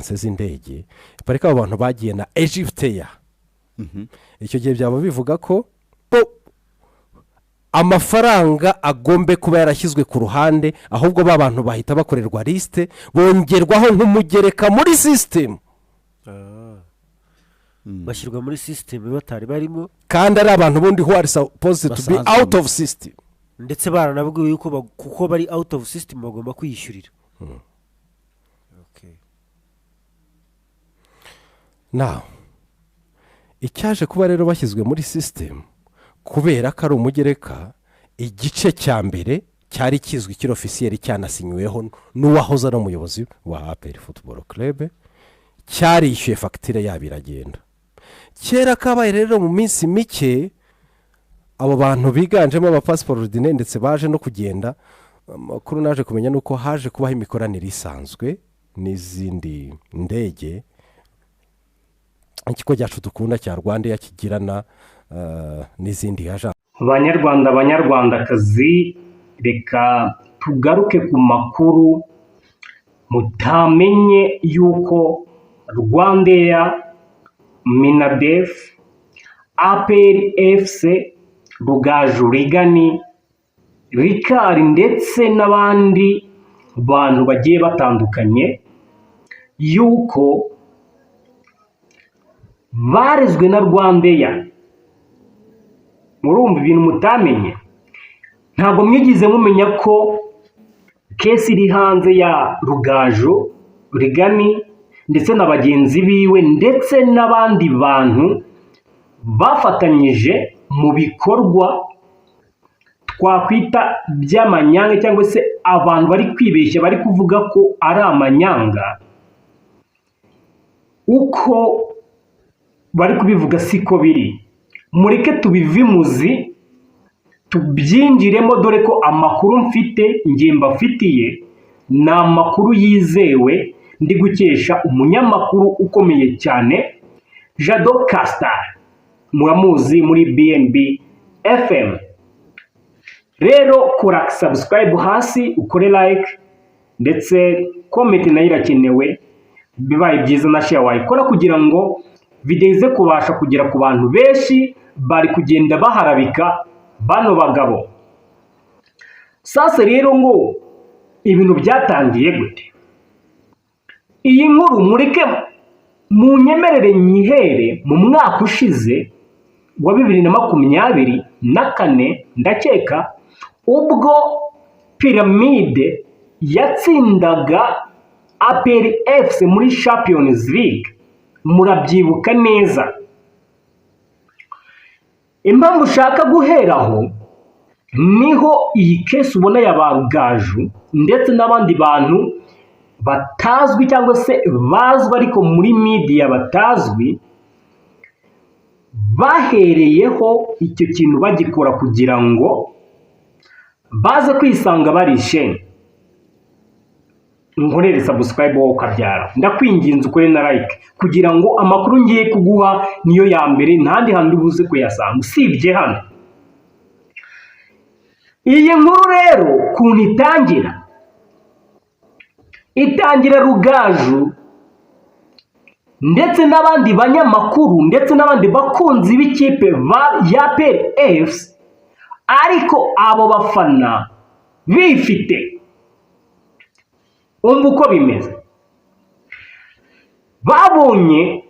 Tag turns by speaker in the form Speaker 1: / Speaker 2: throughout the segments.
Speaker 1: Z'indege parika, abo bantu bagiye na EgyptAir. Icyo gihe byaba bivuga ko amafaranga agombe kuba yarashyizwe ku ruhande, ahubwo ba bantu bahita bakorerwa liste, bongerwaho nk'umugereka muri sisitemu.
Speaker 2: Bashyirwa muri sisitemu batari barimo.
Speaker 1: Kandi ari abantu bundi who are supposed to be
Speaker 3: basanzwe
Speaker 1: out of system.
Speaker 2: Ndetse baranabwiwe yuko kuko bari out of system bagomba kwiyishyurira. Okay.
Speaker 1: Now, icyaje kuba rero, bashyizwe muri sisitemu kubera ko ari umugereka. Igice cya mbere cyari kizwi, kiri officiel, cyanasinyweho n'uwahoze ari umuyobozi wa APR Football Club, cyarishyuye fagitire yabo, iragenda. Kera kabaye rero, mu minsi mike abo bantu biganjemo abapasiporo ordinaire ndetse baje no kugenda. Amakuru naje kumenya ni uko haje kubaho imikoranire isanzwe n'izindi ndege, ikigo cyacu dukunda cya RwandAir kigirana n'izindi agence.
Speaker 4: Banyarwanda, banyarwandakazi, reka tugaruke ku makuru mutamenye yuko RwandAir, MINADEF, APR FC, Rugaju Reagan, Rikari ndetse n'abandi bantu bagiye batandukanye, yuko barezwe na RwandAir. Murumva ibintu mutamenye? Ntabwo mwigize mumenya ko case iri hanze ya Rugaju Reagan ndetse na bagenzi biwe ndetse n'abandi bantu bafatanyije mu bikorwa twakwita by'amanyanga, cyangwa se abantu bari kwibeshya, bari kuvuga ko ari amanyanga. Uko bari kubivuga siko biri. Mureke tubive imuzi, tubyinjiremo, dore ko amakuru mfite, ngiye mbafitiye, ni amakuru yizewe ndi gukesha umunyamakuru ukomeye cyane, Jado Castar, muramuzi muri BNB FM. Rero kora subscribe hasi, ukore like, ndetse comment nayo irakenewe. Bibaye byiza na share wayikora kugira ngo video ize kubasha kugera ku bantu benshi bari kugenda baharabika bano bagabo. Sasa rero, ngo ibintu byatangiye gute? Iyi nkuru mureke munyemerere nyihere mu mwaka ushize wa 2024, ndakeka, ubwo Pyramids yatsindaga APR FC muri Champions League. Murabyibuka neza. Impamvu ushaka guheraho, niho iyi case ubona ya ba Rugaju ndetse n'abandi bantu batazwi, cyangwa se bazwi ariko muri media batazwi, bahereyeho icyo kintu bagikora kugira ngo baze kwisanga barishe. Nkorere subscribe wowe ukabyara, ndakwinginze, ukore na like kugira ngo amakuru ngiye kuguha niyo ya mbere, ntandi hantu ubuze kuyasanga usibye hano. Iyi nkuru rero ukuntu itangira, itangira Rugaju ndetse n'abandi banyamakuru ndetse n'abandi bakunzi b'ikipe ya APR FC, ariko abo bafana bifite. Umva uko bimeze: babonye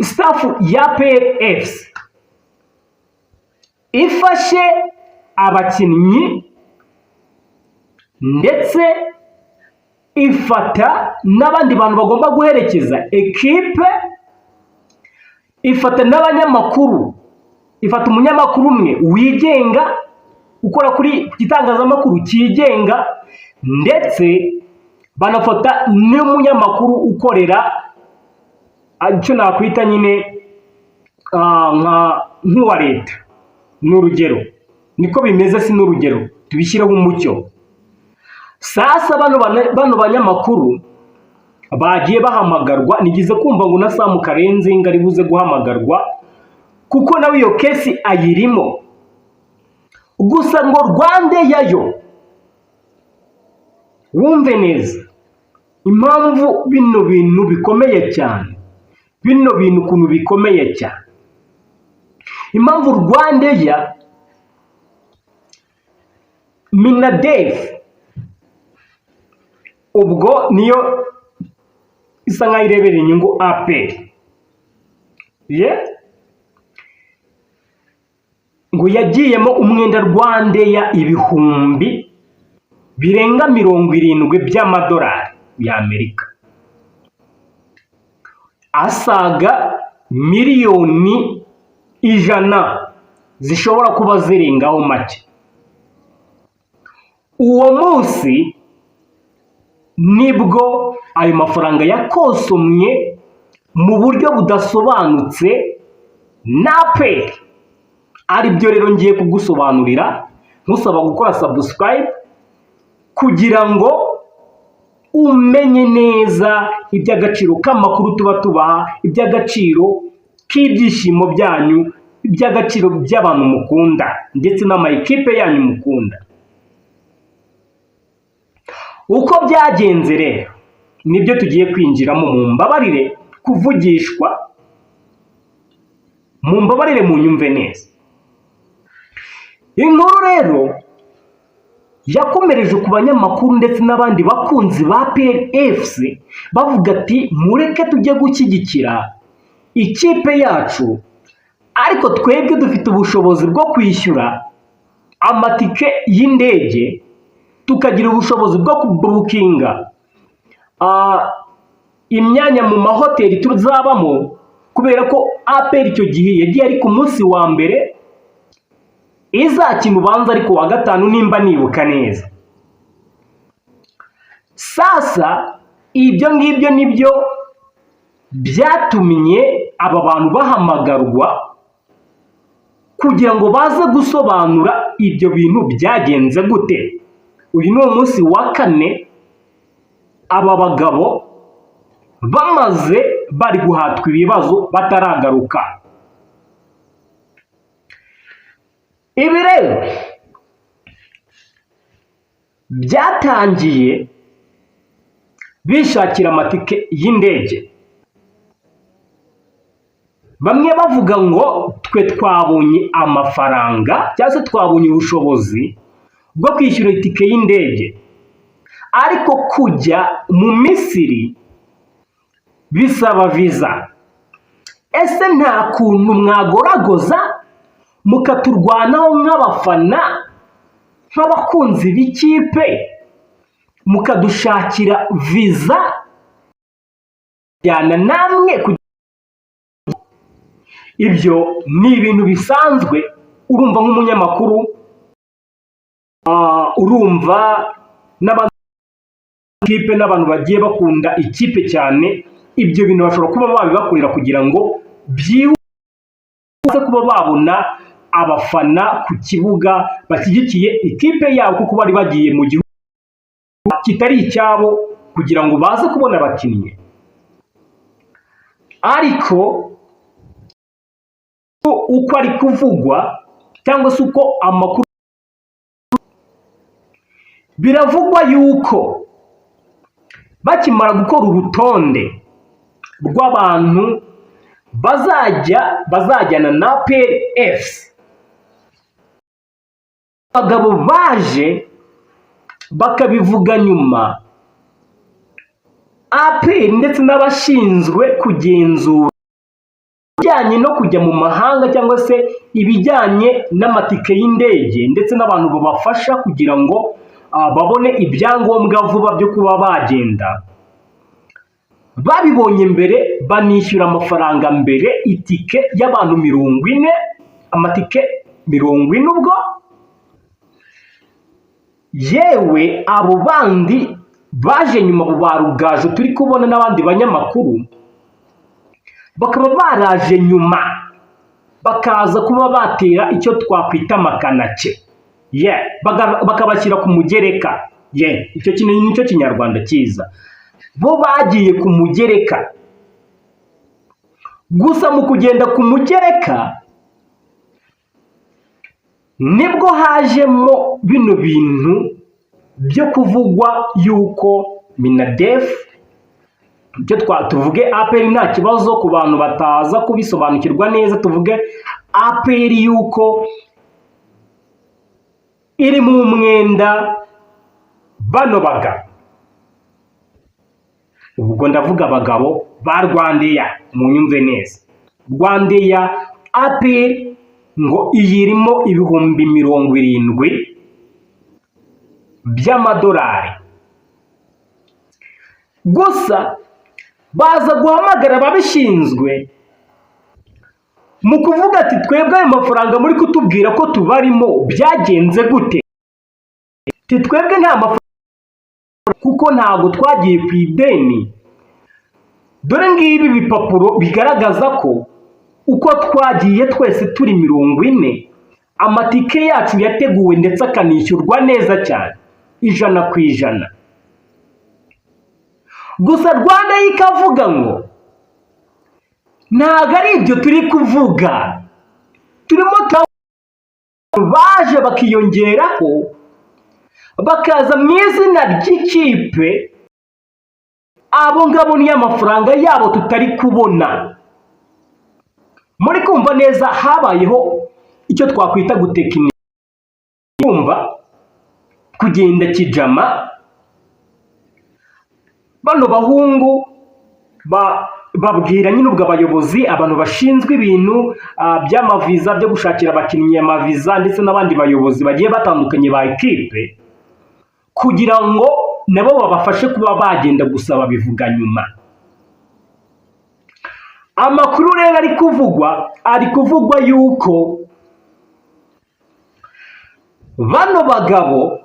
Speaker 4: staff ya APR FC ifashe abakinnyi, ndetse ifata n'abandi bantu bagomba guherekeza ekipe, ifata n'abanyamakuru, ifata umunyamakuru umwe wigenga ukora kuri ku gitangazamakuru cyigenga, ndetse banafata n'umunyamakuru ukorera icyo nakwita nyine nk'uwa leta. Ni urugero, niko bimeze, si n'urugero, tubishyireho umucyo. Sasa bano banyamakuru bagiye bahamagarwa. Nigeze kumva ngo na Sam Karenzi ngo ari buze guhamagarwa, kuko nawe iyo case ayirimo. Gusa ngo RwandAir yo, wumve neza. Impamvu bino bintu bikomeye cyane, bino bintu ukuntu bikomeye cyane, impamvu RwandAir, MINADEF, ubwo niyo isa nkaho irebera inyungu APR ye, ngo yagiyemo umwenda RwandAir 70,000 by'amadolari y'Amerika, asaga miliyoni 100 zishobora kuba zirengaho make. Uwo munsi nibwo ayo mafaranga yakosomye mu buryo budasobanutse na APR. Aribyo rero ngiye kugusobanurira, nkusaba gukora subscribe kugira ngo umenye neza iby'agaciro k'amakuru tuba tubaha, iby'agaciro k'ibyishimo byanyu, iby'agaciro by'abantu mukunda ndetse n'amayikipe yanyu mukunda. Uko byagenze rero nibyo tugiye kwinjiramo. Mu mbabarire kuvugishwa, mu mbabarire mu nyumve neza. Inkuru rero yakomereje ku banyamakuru ndetse n'abandi bakunzi ba APR FC, bavuga ati: "Mureke tujye gushyigikira ikipe yacu, ariko twebwe dufite ubushobozi bwo kwishyura amatike y'indege, tukagira ubushobozi bwo kubukinga imyanya mu mahoteli tuzabamo," kubera ko APR icyo gihe yagiye ari ku munsi wa mbere, izakina ubanza ariko wa gatanu nimba nibuka neza. Sasa ibyo ngibyo nibyo byatumye aba bantu bahamagarwa kugira ngo baze gusobanura ibyo bintu byagenze gute. Uyu ni umunsi wa kane aba bagabo bamaze bari guhatwa ibibazo bataragaruka. Ibi rero byatangiye bishakira amatike y'indege, bamwe bavuga ngo twe twabonye amafaranga cyangwa se twabonye ubushobozi bwo kwishyura itike y'indege, ariko kujya mu Misiri bisaba viza. Ese nta kuntu mwagoragoza mukaturwanaho nk'abafana, nk'abakunzi b'ikipe, mukadushakira viza jyana namwe? Ibyo ni ibintu bisanzwe. Urumva nk'umunyamakuru, urumva n'abantu n'abantu bagiye bakunda ikipe cyane, ibyo bintu bashobora kuba babibakorera kugira ngo byihuse kuba babona abafana ku kibuga bashyigikiye ikipe yabo, kuko bari bagiye mu gihugu kitari icyabo kugira ngo baze kubona abakinnyi. Ariko uko ari kuvugwa cyangwa se uko amakuru biravugwa yuko bakimara gukora urutonde rw'abantu bazajya bazajyana na APR FC, abagabo baje bakabivuga nyuma. APR ndetse n'abashinzwe kugenzura ibijyanye no kujya mu mahanga cyangwa se ibijyanye n'amatike y'indege ndetse n'abantu babafasha kugira ngo babone ibyangombwa vuba byo kuba bagenda, babibonye mbere, banishyura amafaranga mbere, itike y'abantu 40, amatike 40. Ubwo yewe abo bandi baje nyuma, abo ba Rugaju turi kubona n'abandi banyamakuru bakaba baraje nyuma, bakaza kuba batera icyo twakwita amakanake ye, bakabashyira ku mugereka ye. Icyo kintu nicyo Kinyarwanda cyiza. Bo bagiye ku mugereka gusa. Mu kugenda ku mugereka nibwo hajemo bino bintu byo kuvugwa yuko MINADEF Icyo twa tuvuge APR nta kibazo, ku bantu bataza kubisobanukirwa neza, tuvuge APR yuko iri mu mwenda bano bagabo. Ubwo ndavuga abagabo ba RwandAir, munyumve neza. RwandAir, APR ngo iyirimo 70,000 by'amadolari. Gusa baza guhamagara ababishinzwe mu kuvuga ati: "Twebwe ayo mafaranga muri kutubwira ko tubarimo, byagenze gute?" Ati: "Twebwe nta mafaranga, kuko ntabwo twagiye ku ideni. Dore ngibi bipapuro bigaragaza ko uko twagiye twese turi 40, amatike yacu yateguwe ndetse akanishyurwa neza cyane 100%." Gusa Rwanda yo ikavuga ngo ntabwo ari ibyo turi kuvuga, turimo baje bakiyongeraho, bakaza mu izina ry'ikipe, abo ngabo niyo amafaranga yabo tutari kubona. Muri kumva neza, habayeho icyo twakwita gutekinika, kumva kugenda kijama. Bano bahungu babwira nyine ubwo abayobozi, abantu bashinzwe ibintu by'amaviza, byo gushakira abakinnyi amaviza, ndetse n'abandi bayobozi bagiye batandukanye ba ekipe, kugira ngo nabo babafashe kuba bagenda gusaba bivuga nyuma. Amakuru rero ari kuvugwa yuko bano bagabo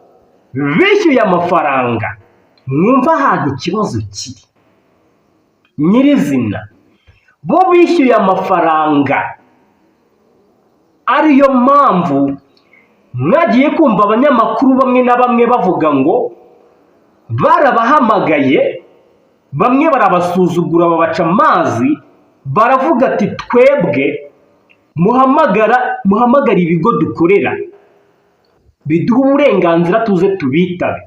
Speaker 4: bishyuye amafaranga. Mwumva ahantu ikibazo kiri nyirizina: bo bishyuye amafaranga, ariyo mpamvu mwagiye kumva abanyamakuru bamwe na bamwe bavuga ngo barabahamagaye, bamwe barabasuzugura, babaca amazi, baravuga ati: "Twebwe muhamagara, muhamagara ibigo dukorera biduha uburenganzira tuze tubitabe."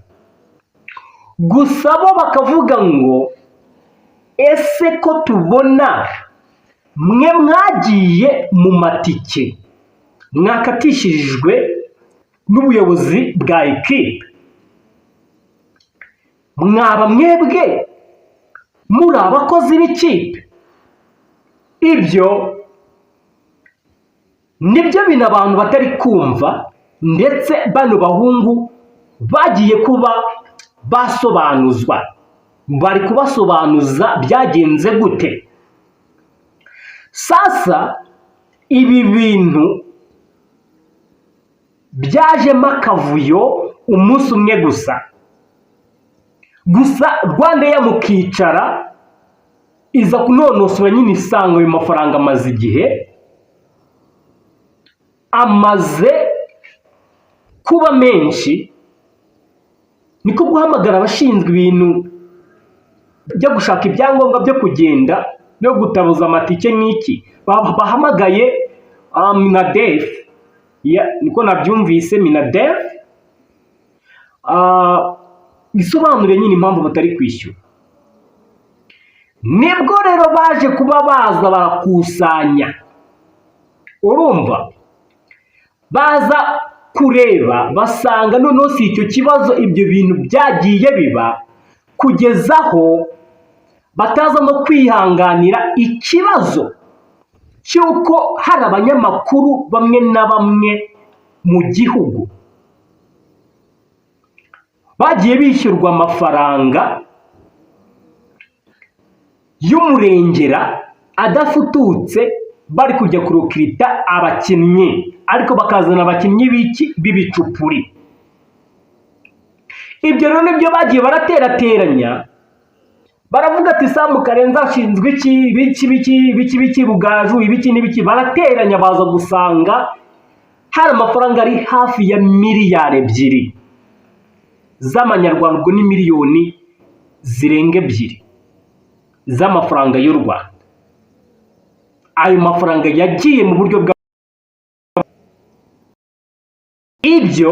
Speaker 4: Gusa bo bakavuga ngo: "Ese ko tubona mwe mwagiye mu matike mwakatishirijwe n'ubuyobozi bwa ekipe, mwaba mwebwe muri abakozi b'ikipe?" Ibyo nibyo bintu abantu batari kumva, ndetse bano bahungu bagiye kuba basobanuzwa, bari kubasobanuza byagenze gute. Sasa ibi bintu byajemo akavuyo umunsi umwe gusa. Gusa RwandAir mukicara iza kunonosora nyine, isanga ayo mafaranga amaze igihe, amaze kuba menshi, niko guhamagara abashinzwe ibintu byo gushaka ibyangombwa byo kugenda no gutabuza amatike n'iki. Bahamagaye MINADEF, niko nabyumvise, MINADEF isobanure nyine impamvu batari kwishyura. Nibwo rero baje kuba baza barakusanya, urumva, baza kureba basanga noneho si icyo kibazo. Ibyo bintu byagiye biba kugeza aho bataza no kwihanganira ikibazo cy'uko hari abanyamakuru bamwe na bamwe mu gihugu bagiye bishyurwa amafaranga y'umurengera adafututse, bari kujya kurecruita abakinnyi, ariko bakazana abakinnyi b'iki? B'ibicupuri. Ibyo rero nibyo bagiye baraterateranya, baravuga ati: "Samu Karenzi ashinzwe iki, biki biki biki biki, Rugaju ibiki n'ibiki." Barateranya, baza gusanga hari amafaranga ari hafi ya miliyari 2 z'amanyarwanda, ubwo ni miliyoni zirenga 2 z'amafaranga y'u Rwanda. Ayo mafaranga yagiye mu buryo bwa ibyo,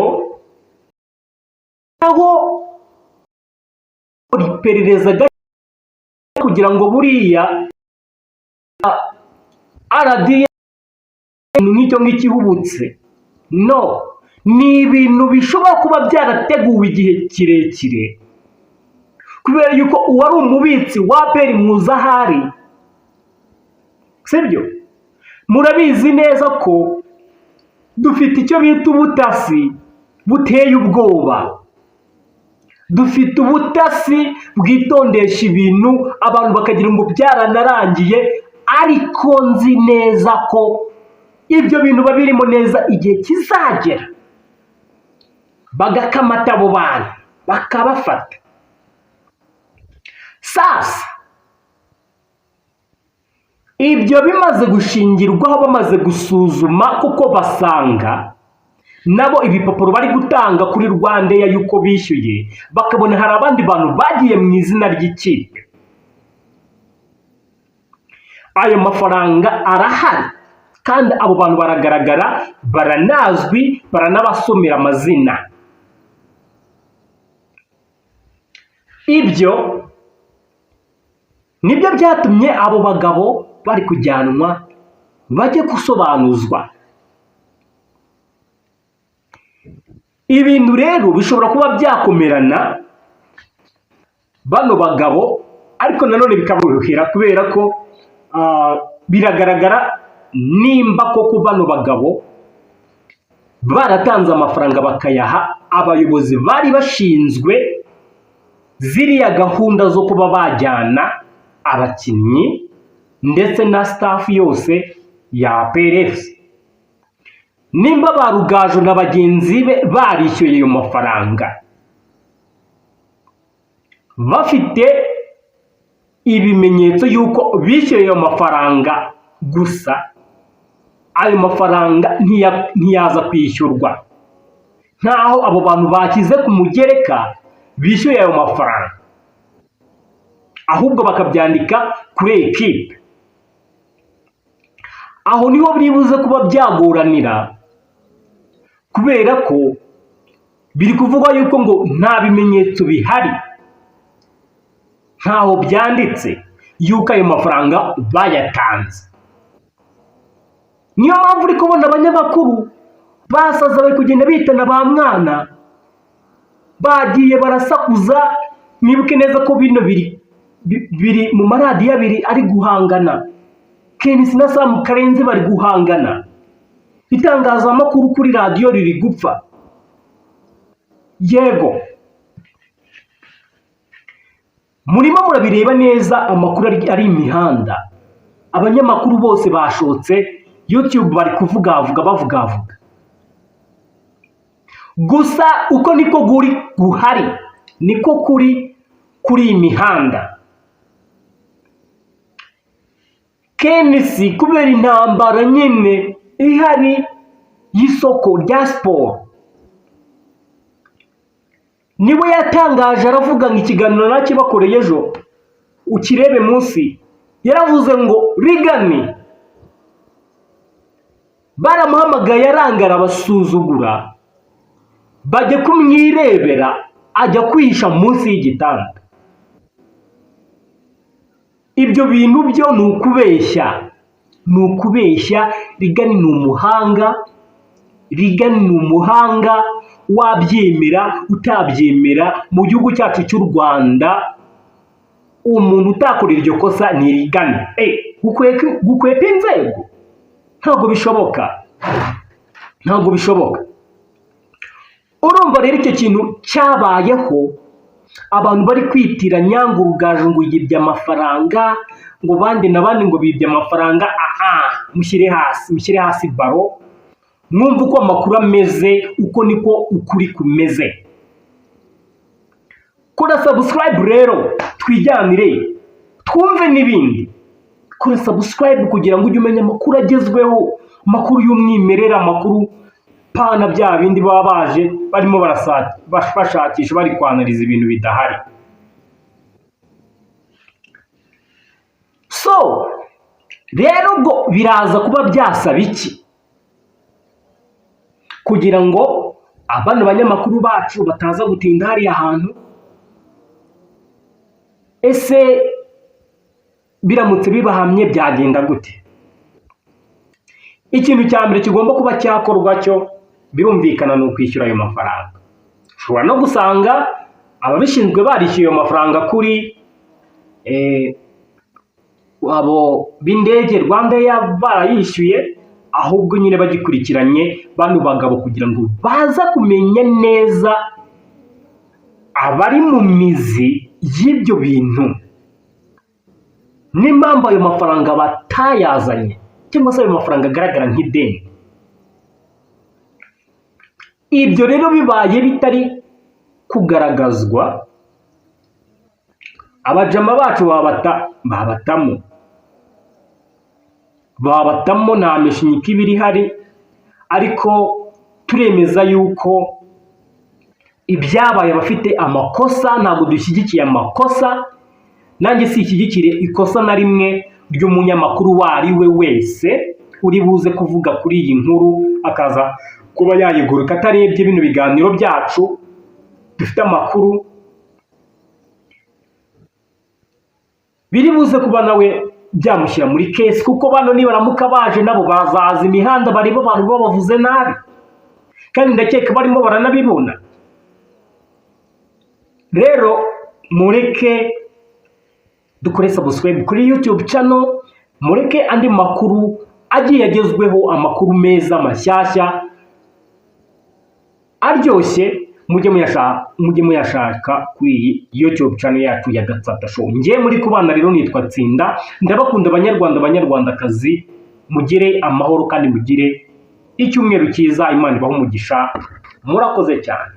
Speaker 4: aho iperereza kugira ngo bamenye ngo kugira ngo buriya RDA nk'icyo ngicyo ihubutse. No ni ibintu bishobora kuba byarateguwe igihe kirekire, kubera yuko uwari umubitsi wa APR Muzahari, sibyo? Murabizi neza ko dufite icyo bita ubutasi buteye ubwoba, dufite ubutasi bwitondesha ibintu, abantu bakagira ngo byaranarangiye, ariko nzi neza ko ibyo bintu babirimo neza. Igihe kizagera bagakamata abo bantu, bakabafata. Sasa ibyo bimaze gushingirwaho, bamaze gusuzuma kuko basanga nabo ibipapuro bari gutanga kuri RwandAir y'uko bishyuye, bakabona hari abandi bantu bagiye mu izina ry'ikipe, ayo mafaranga arahari kandi abo bantu baragaragara, baranazwi, baranabasomera amazina. Ibyo nibyo byatumye abo bagabo bari kujyanwa bajye gusobanuzwa. Ibintu rero bishobora kuba byakomerana bano bagabo, ariko nanone bikaborohera kubera ko biragaragara nimba koko bano bagabo baratanze amafaranga bakayaha abayobozi bari bashinzwe ziriya gahunda zo kuba bajyana abakinnyi ndetse na staff yose ya APR FC. Nimba ba Rugaju na bagenzi be barishyuye ayo mafaranga bafite ibimenyetso y'uko bishyuye ayo mafaranga, gusa ayo mafaranga ntiyaza kwishyurwa nk'aho abo bantu bashyize ku mugereka bishyuye ayo mafaranga, ahubwo bakabyandika kuri ekipe. Aho niho biribuze kuba byagoranira, kubera ko biri kuvugwa yuko ngo nta bimenyetso bihari, ntaho byanditse yuko ayo mafaranga bayatanze. Niyo mpamvu uri kubona abanyamakuru basaza bari kugenda bitana ba mwana, bagiye barasakuza. Mwibuke neza ko bino biri mu maradiyo abiri ari guhangana, KNC na Sam Karenzi bari guhangana, itangazamakuru kuri radiyo riri gupfa. Yego, murimo murabireba neza, amakuru ari imihanda, abanyamakuru bose bashotse YouTube, bari kuvugavuga, bavugavuga gusa. Uko niko kuri guhari, niko kuri kuri iyi mihanda. KNC, kubera intambara nyine ihari y'isoko rya siporo, niwe yatangaje, aravuga ngo ikiganiro nakibakoreye ejo, ukirebe munsi, yaravuze ngo Reagan baramuhamagaye aranga, arabasuzugura, bajya kumwirebera ajya kwihisha munsi y'igitanda. Ibyo bintu byo ni ukubeshya, ni ukubeshya. Reagan ni umuhanga, Reagan ni umuhanga, wabyemera utabyemera, mu gihugu cyacu cy'u Rwanda umuntu utakora iryo kosa ni Reagan. Gukwepa inzego ntabwo bishoboka, ntabwo bishoboka. Urumva rero icyo kintu cyabayeho, abantu bari kwitiranya ngo Rugaju ngo yibye amafaranga, ngo bandi na bandi ngo bibye amafaranga. Aha mushyire hasi, mushyire hasi baro, mwumve uko amakuru ameze, uko niko ukuri kumeze. Kora subscribe rero twijyanire, twumve n'ibindi. Kora subscribe kugira ngo ujye umenya amakuru agezweho, amakuru y'umwimerere, amakuru pana bya bindi baba baje barimo bashakisha, bari kwanariza ibintu bidahari. So rero ubwo biraza kuba byasaba iki kugira ngo abano banyamakuru bacu bataza gutinda hariya hantu? Ese Biramutse bibahamye byagenda gute? Ikintu cya mbere kigomba kuba cyakorwa cyo birumvikana ni ukwishyura ayo mafaranga. Ushobora no gusanga ababishinzwe barishyuye ayo mafaranga kuri abo b'indege RwandAir barayishyuye, ahubwo nyine bagikurikiranye bano bagabo kugira ngo baza kumenya neza abari mu mizi y'ibyo bintu n'impamvu ayo mafaranga batayazanye, cyangwa se ayo mafaranga agaragara nk'ideni. Ibyo rero bibaye bitari kugaragazwa, abajama bacu babatamo, nta mishinyiko iba ihari. Ariko turemeza yuko ibyabaye abafite amakosa, ntabwo dushyigikiye amakosa. Nanjye sishyigikire ikosa na rimwe ry'umunyamakuru uwo ari we wese uri buze kuvuga kuri iyi nkuru, akaza kuba yayiguruka atarebye bino biganiro byacu dufite amakuru biri buze kuba nawe byamushyira muri case, kuko bano nibaramuka baje nabo bazaza imihanda bareba abantu babavuze nabi, kandi ndakeka barimo baranabibona. Rero mureke dukore subscribe kuri YouTube channel, mureke andi makuru agiye agezweho, amakuru meza mashyashya aryoshye, mujye muyashaka kuri iyi YouTube channel yacu ya Gatsata Show. Njye muri kubana rero nitwa Tsinda, ndabakunda abanyarwanda, abanyarwandakazi, mugire amahoro kandi mugire icyumweru cyiza. Imana ibahe umugisha, murakoze cyane.